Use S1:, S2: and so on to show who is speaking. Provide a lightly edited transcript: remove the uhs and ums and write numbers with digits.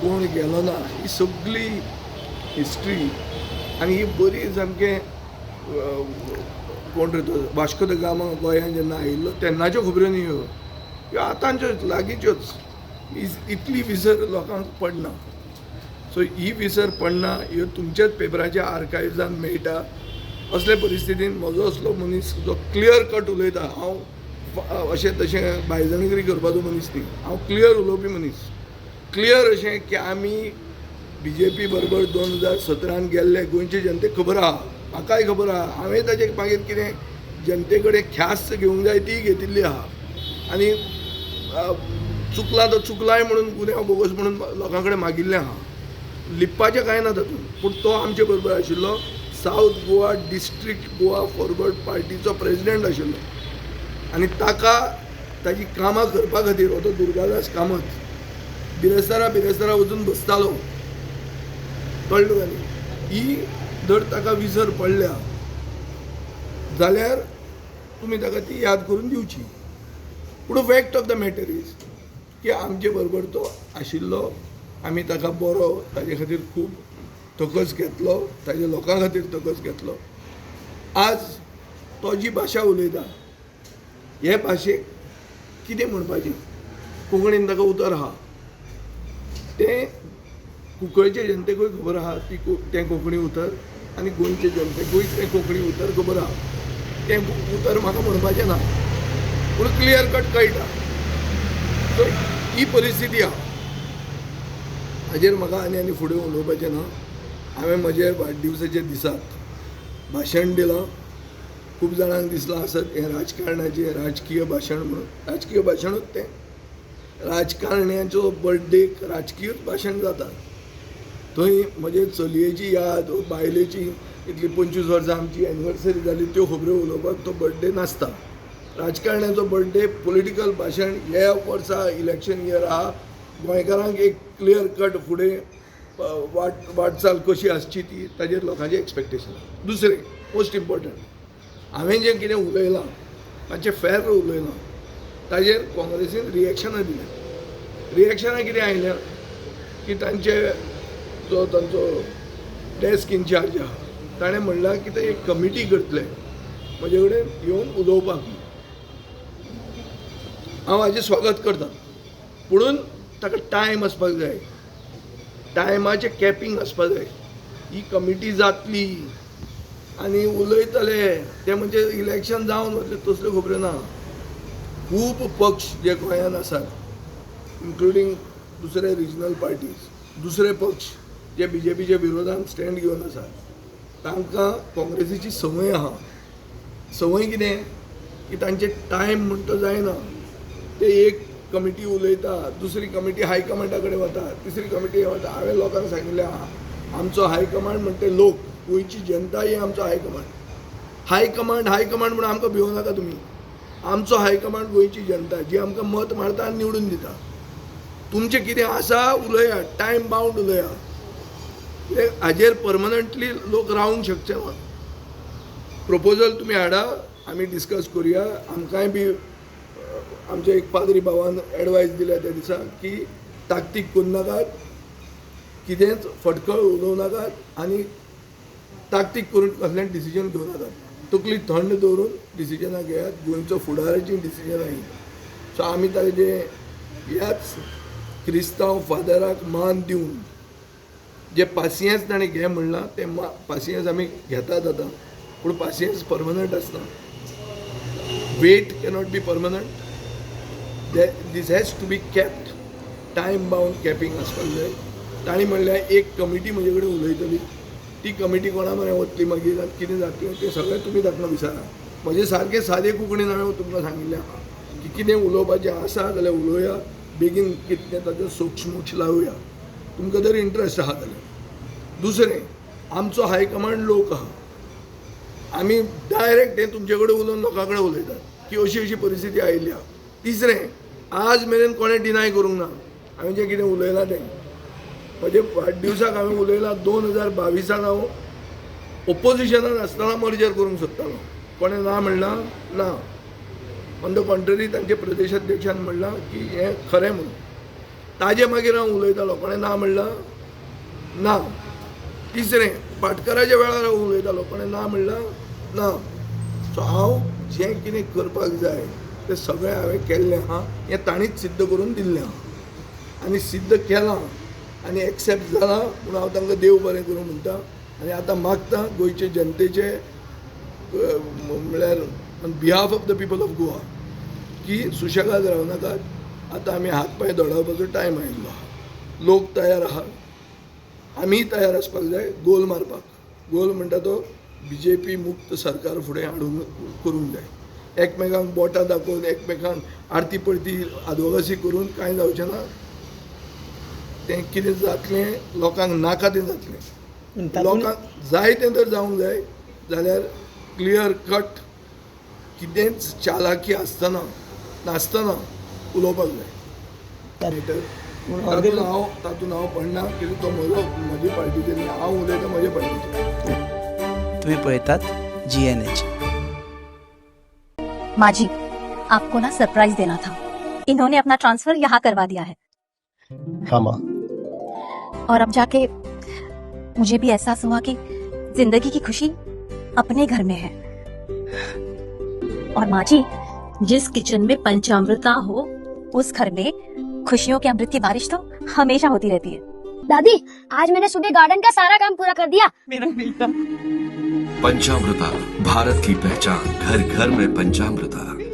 S1: कोण गेलो ना, ही सगळी हिस्ट्री आनी ही बरी सामकें कोण रे तो वास्को the Gama गोंयांत जेन्ना आयिल्लो तेन्नाच्यो खबऱ्यो न्ही ह्यो, ह्यो आतांच्योच लागींच्योच. इतली विसर लोकांक पडना. सो ही विसर पडना, ह्यो तुमच्याच पेपराच्या आर्कायव्जान मेळटा. असले परिस्थितीन म्हजो असलो मनीस जो क्लियर कट उलयता, हांव अशें तशें बायजणगिरी करपाचो मनीस न्ही, हांव क्लियर उलोवपी मनीस. क्लियर अशें की आमी बीजेपी बरोबर 2017 गेल्ले, गोंयचे जनतेक खबर आहा, म्हाकाय खबर आहा. हांवें ताजे मागीर कितें जनते कडेन ख्यास्त घेवंक जाय ती घेतिल्ली आहा आनी चुकला तो चुकलाय म्हणून गुन्यांव बोगस म्हणून लोकां कडेन मागिल्लें आहा. लिपपाचें कांय ना तातूंत. पूण तो आमचे बरोबर आशिल्लो, South Goa district Goa Forward पार्टीचो प्रेजिडेंट आशिल्लो आनी ताका ताजी कामां करपा खातीर हो तो दुर्गादास कामत बिरेस्तारा बिरेस्तारा वचून बसतालो. कळ्ळें तुका न्ही? ही जर ताका विसर पडल्या जाल्यार तुमी ताका ती याद करून दिवची. पूण fact of the matter is की आमचे बरोबर तो आशिल्लो, आमी ताका बरो ताजे खातीर खूब तकस घेतलो, ताजे लोकां खातीर तकस घेतलो. आज तो जी भाशा उलयता, हे भाशेक कितें म्हणपाचें? कोंकणीन ताका उतर आहा, तें कुंकळचे जनतेकूय खबर आहा ती तें कोंकणी उतर आनी गोंयचे जनतेकूय तें कोंकणी उतर खबर आहा. तें उतर म्हाका म्हणपाचें ना, पूण क्लियर कट कळटा. सो ही परिस्थिती आहा, हाजेर म्हाका आनी आनी फुडें उलोवपाचें ना. हांवें म्हजे वाडदिवसाच्या दिसाक भाशण दिलां. खूब जाणांक दिसलां आसत हें राजकारणाचें राजकीय भाशण म्हणून. राजकीय भाशणूच तें. राजकारण्याचो बर्थडेक राजकीयूच भाशण जाता. थंय म्हजे चलयेची याद, बायलेची, इतली 25 वर्सां आमची एनिवर्सरी जाली, त्यो खबऱ्यो उलोवपाक तो बर्थडे नासता. राजकारण्याचो बर्थडे पॉलिटिकल भाशण. ह्या वर्सा इलेक्शन इयर आहा, गोंयकारांक एक क्लियर कट फुडें वाटचाल कशी आसची ती ताजेर लोकांचें एक्सपेक्टेशन. दुसरें मोस्ट इम्पॉर्टंट, हांवें जें कितें उलयलां, मातशें फॅर उलयलां, ताजेर काँग्रेसीन रिएक्शनां दिल्या. रिएक्शनां कितें आयल्या की तांचे जो तांचो डेस्क इनचार्ज आहा ताणें म्हणलां की ते एक कमिटी करतले म्हजे कडेन येवन उलोवपाक. हांव हाजें स्वागत करता, पुणून ताका टायम आसपाक जाय, टायमाचें कॅपिंग आसपाक जाय. ही कमिटी जातली आनी उलयतले ते म्हणजे इलेक्शन जावन वतलें तसल्यो खबऱ्यो ना. खूब पक्ष जे गोंयांत आसात, इन्क्लुडींग दुसरे रिजनल पार्टीज, दुसरे पक्ष जे बीजेपीच्या विरोधान स्टँड घेवन आसात, तांकां काँग्रेसीची संवय आहा. संवय कितें की तांचे टायम म्हण तो जायना. ते एक कमिटी उलयता, दुसरी कमिटी हायकमांडा कडेन वता, तिसरी कमिटी वता. हांवें लोकांक सांगिल्लें आहा, आमचो हायकमांड म्हणटे लोक, गोंयची जनता ही आमचो high command. High command high command म्हणून आमकां भिवो नाका तुमी. आमचो हायकमांड गोंयची जनता, जी आमकां मत मारता आनी निवडून दिता. तुमचें कितें आसा उलया, टायम बावंड उलया, कित्याक हाजेर परमनंटली लोक रावंक शकचे ना. प्रपोजल तुमी हाडा, आमी डिस्कस करुया. आमकांय बी आमच्या एक पाद्री भावान एडवायस दिल्या त्या दिसा की ताकतीक करूं नाकात, कितेंच फटकळ उलोवं नाकात आनी ताकतीक करून कसलेंच डिसिजन घेवं नाकात. तकली थंड दवरून डिसिजनां घेयात, गोंयचो फुडाराची डिसिजनां ही. सो आमी ताजे ह्याच क्रिस्तांव फादराक मान दिवन जे पासियेंस ताणें घे म्हणलां तें पासियेंस आमी घेतात आतां. पूण पासियेंस परमनंट आसना. Wait cannot be permanent. This has to be kept time bound. Capping आसपाक जाय. तांणी म्हणल्यार एक कमिटी म्हजे कडेन उलयतली, ती कमिटी कोणा म्हऱ्यान वतली मागीर आनी कितें जातलें तें सगळें तुमी ताका विचारा. म्हजें सारकें सादें कोंकणीन हांवें तुमकां सांगिल्लें आहा की कितें उलोवपाचें आसा जाल्यार उलोवया बेगीन, कितें ताचो सोक्ष मोक्ष लावया तुमकां जर इंट्रस्ट आहा जाल्यार. दुसरें, आमचो हायकमांड लोक आहा, आमी डायरेक्ट हें तुमचे कडेन उलोवन लोकां कडेन उलयतात की अशी अशी परिस्थिती आयिल्ली आहा. तिसरें, आज मेरेन कोणें डिनाय करूंक ना हांवें जें कितें उलयलां तें. म्हजे वाडदिवसाक हांवें उलयलां, 2022 हांव ओपोजिशनान आसतना मर्जर करूंक सोदतालो. कोणें ना म्हणलां ना. ऑन the contrary, तांचे प्रदेश अध्यक्षान म्हणलां की हें खरें म्हणून. ताजे मागीर हांव उलयतालो, कोणें ना म्हणलां ना. तिसरें, भाटकाराच्या वेळार हांव उलयतालो, कोणें ना म्हणलां ना. सो हांव जें कितें करपाक जाय तें सगळें हांवें केल्लें आहा, हें तांणीच सिद्ध करून दिल्लें आहा आनी सिद्ध केलां आनी एक्सेप्ट जालां म्हूण हांव तांकां देव बरें करूं म्हणटा. आनी आतां मागता गोंयचे जनतेचे, म्हणल्यार on behalf of the people of Goa, की सुशेगाद रावनाकात. आतां आमी हात पांय धोडावपाचो टायम आयिल्लो आहा. लोक तयार आहा, आमी तयार आसपाक जाय गोल मारपाक. गोल म्हणटा तो बीजेपी मुक्त सरकार फुडें हाडूंक करूंक जाय. एकमेकांक बोटां दाखोवन, एकमेकांक आरती परती आदवोगासी करून कांय जावचें ना. तें कितें जातलें, लोकांक नाका तें जातलें. लोकांक जाय तें जर जावंक जाय जाल्यार क्लियर कट कितेंच चालाकी आसतना नासतना उलोवपाक जाय. तातूंत हांव पडना, कित्याक तो म्हजो, म्हजे पार्टीचे न्ही. हांव उलयतां म्हजे पार्टीचे.
S2: तुम्ही पळयतात GNH.
S3: माँ जी, आपको ना सरप्राइज देना था. इन्होंने अपना ट्रांसफर यहाँ करवा दिया है.
S4: हाँ माँ.
S3: और अब जाके मुझे भी एहसास हुआ कि जिंदगी की खुशी अपने घर में है. और माँ जी, जिस किचन में पंचामृता हो, उस घर में खुशियों के अमृत की बारिश तो हमेशा होती रहती है.
S5: दादी, आज मैंने सुबह गार्डन का सारा काम पूरा कर दिया.
S6: पंचामृता, भारत की पहचान, घर घर में पंचामृता.